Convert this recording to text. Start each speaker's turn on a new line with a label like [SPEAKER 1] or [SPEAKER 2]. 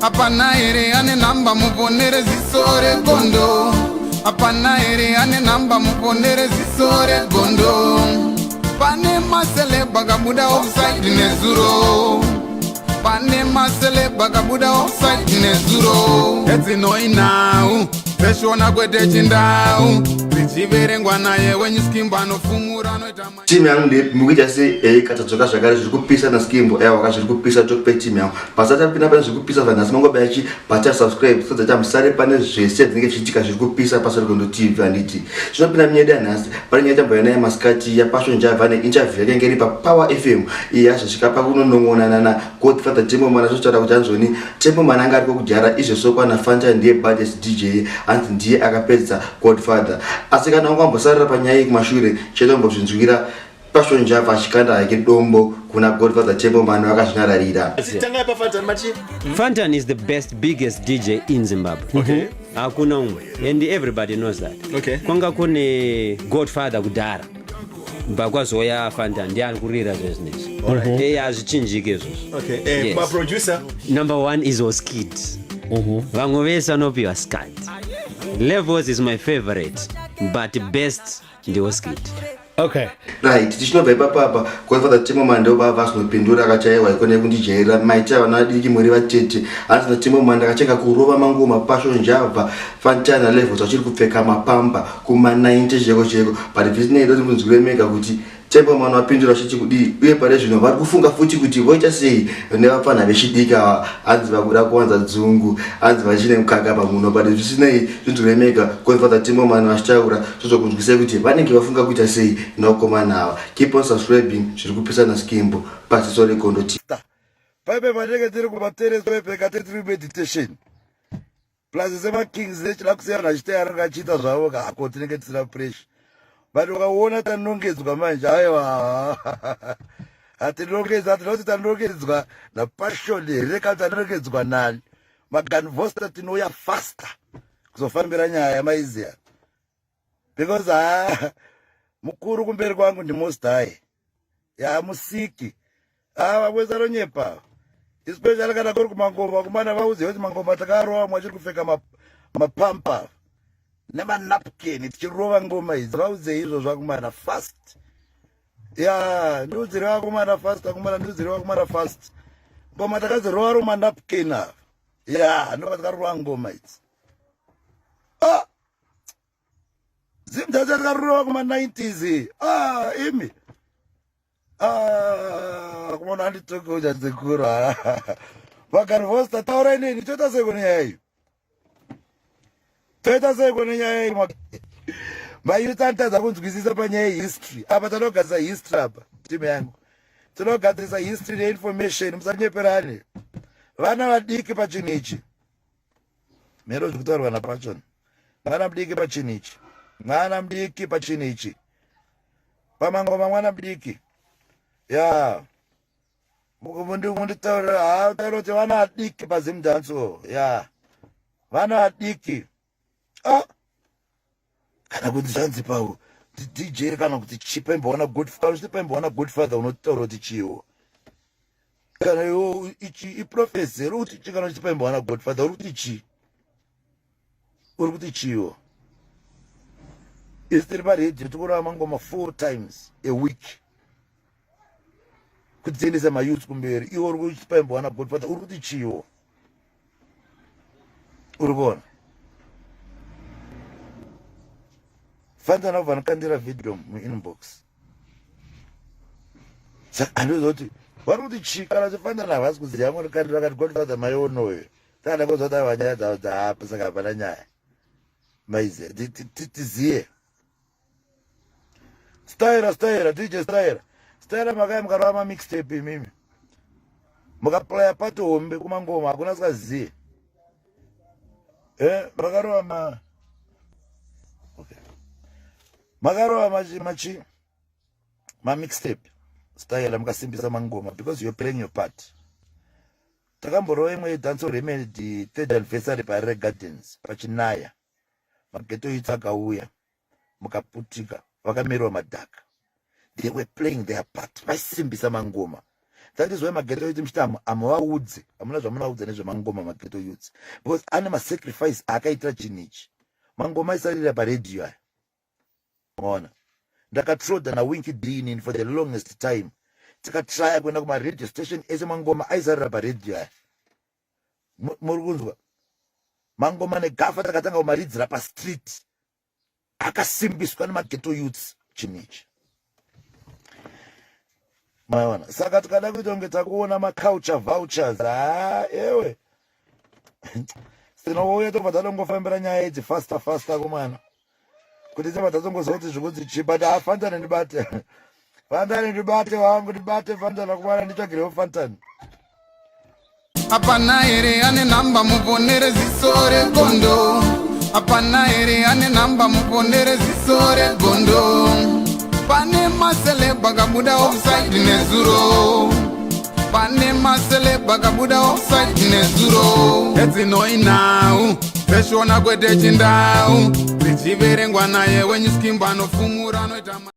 [SPEAKER 1] Hapana here ane nhamba muponere ziso regondo? Hapana here ane nhamba muponere ziso regondo? Pane maceleb akabuda offside nezuro. Pane maceleb akabuda offside nezuro. Edzinoi nhau dzeshona kwete chindau dzichiverengwa naye wenyu Skimbo anofumura anoita.
[SPEAKER 2] Team yangu ndeipi mukuita sei? Ei katadzoka zvakare zviri kupisa naSkimbo. Aiwa zviri kupisa tokupe team yangu. Pasati apinda pane zviri kupisa vanhasi mangobaya chi bata subscribe so that musare pane zvese zvinenge zvichiitika zviri kupisa paSarikondo TV handiti. Zvinopinda munyaya yedu yanhasi pane nyaya tambouya naye masikati yaPassion Java neinterview yakange iri paPower FM iyi yazosvika pakunonon'onana na Godfather Tembo Mwana zvotaura kuti anzoni Tembo Mwana anga ariko kujara izvozvo kwana Fanta ndiye baddest DJ hanzi ndiye akapedza Godfather. Asi kana wanga wambosarira panyaya iyi kumashure chete wambozvinzwira Passion Java achikanda hake dombo kuna Godfather Tembo Mwana vakazvinyararira.
[SPEAKER 3] Tangai pa Fantan mati.
[SPEAKER 4] Fantan is the best biggest DJ in Zimbabwe.
[SPEAKER 3] Okay.
[SPEAKER 4] Hakuna umwe and everybody knows that.
[SPEAKER 3] Okay.
[SPEAKER 4] Kwanga kune Godfather kudhara. Bva kwazoya Fantan ndiye ari kurira zvezvinezvi. Eh, hazvichinjike izvozvo.
[SPEAKER 3] Okay. Eh,
[SPEAKER 4] Yes.
[SPEAKER 3] ma producer.
[SPEAKER 4] Number one is Oskid. Vamwe vese vanopiwa skat. Levels is my favorite but best ndiOskid.
[SPEAKER 5] Okay.
[SPEAKER 2] Right, tichinobva ipapapa Godfather Tembo Mwana ndo bava azinopindura akachaiwa ikone kundijairira maita vana vadiki muri vatete. Hanzi naTembo Mwana ndakachenga kurova mangoma Passion Java Fantana Levels vachiri kupfeka mapamba kuma 90 cheko cheko but zvisinei ndoti munzwire mega kuti Tembo Mwana vapindura vachiti kudii uye pari zvino vari kufunga futi kuti voita sei nevapfanha vechidiki ava hanzi vakuda kuwanza dzungu hanzi vachine mukaka pamuno but zvisinei zvinzwire mega Godfather Tembo Mwana vachitaura zvozokunzwisai kuti vanenge vafunga kuita sei nevakomana ava. Keep on subscribing zviri kupisa naSkimbo pasiso regondo TV.
[SPEAKER 6] Paipe patinenge tiri kumateresi paipe kate tiri meditation plus semakings nechida kusiyana achite anenge achiita zvavo kako tinenge tisina pressure but ukaona tanongedzwa manje aiwa hatinongedzwa hatina kuti tanongedzwa napassion here kana tanongedzwa nani maganvosta tinouya faster kuzofambira nyaya maiziya because ha mukuru kumberi kwangu ndimost high ya musiki ava vese anonyepa especially kana kuri kumangoma kumana vauziva kuti mangoma takarova mwachiri kupfeka mapampa nemanapkin tichirova ngoma idzi vaudzei izvo zvakumana fast ya ndiudzire vakomana fast akomana ndiudzire vakomana fast ngoma takadzirova romanapkin ava ya ndova takarova ngoma idzi ah zimdzacho takarova kuma-90s ah imi ah kumona anditokoja sekuru vakarvosta taurai neni toita sei kune nyaya iyi toita sei kune nyaya iyi mayuth anotadza kunzwisisa panyaya yehistory apa tanogadzisa history apa timu yangu tinogadzirisa history neinformation musanyeperane vana vadiki pachinhu ichi mhero zviri kutaurwa napachona mwana mudiki pachinhu ichi mwana mudiki pachinhu ichi pamangoma mwana mudiki ya munditaurira ha taura kuti vana vadiki pazimdanso ya vana vadiki ah kana kuti zvanzi pavo DJ kana kuti chipemboona good kana uchipemboona godfather unotaura kuti chiwo kana iwo ichi iprofesi uri kuti chi kana uchipemboona godfather uri kuti chi uri kuti chiwo isu tiri paredhiyo tikurava mangoma 4 times a week kuti tiendese mayouth kumberi iwo uri kuchipemboona godfather uri kuti chiwo uri kuona fanira kubva ndikandira video muinbox saka handiziva kuti vari kuti chii kana chifanira havasi kuziva ngo ndikandira kati godfather maionoyo saka ndakoziva kuti ava nyaya dzavo dzaapa saka hapana nyaya maiziva tiziye Styra styra DJ styra styra makai mukarova ma mixtape imimi mukaplaya pati hombe kumangoma hakuna sikaziye eh makarova ma okay makarova machi machi ma mixtape style mukasimbisa mangoma because you're playing your part takamborova imwe dance remedy third anniversary paRe Gardens pachinaya mageto youths akauya mukaputika vakamerwa madhaka they were playing their part vaisimbisa mangoma. That is why maghetto youth muchiti hamuvaudze, hamuna zvamunovaudza nezvemangoma maghetto youths, because ane masacrifice aakaitira chinhu ichi. Mangoma aisarira paredhiyo aya. Maona, ndakatroda naWinky D inini for the longest time. Tikatraya kuenda kumaradio station ese, mangoma aisarira paredhiyo aya. Muri kunzwa? Mangoma negafa takatanga kumaridzira pastreet, akasimbiswa nemaghetto youths chinhu ichi. Maona? Saka tikada kuita kunge takuona maculture vultures, ha, ewe, tinouya tobva tatongofambira nyaya idzi faster faster kumwana kuti tobva tatongoziva kuti zvikunzi chii. But hafantani, ndibate fantani, ndibate wangu, ndibate fantani kumwana, nditsvagirewo fantani.
[SPEAKER 1] Hapana here ane nhamba muponere ziso regondo? Hapana here ane nhamba muponere ziso regondo? Pane maceleb akabuda offside nezuro, pane maceleb akabuda offside nezuro. Edzinoinhau dzeshona kwete chindau, dzichiverengwa naye wenyu Skimbo anofumura anoita.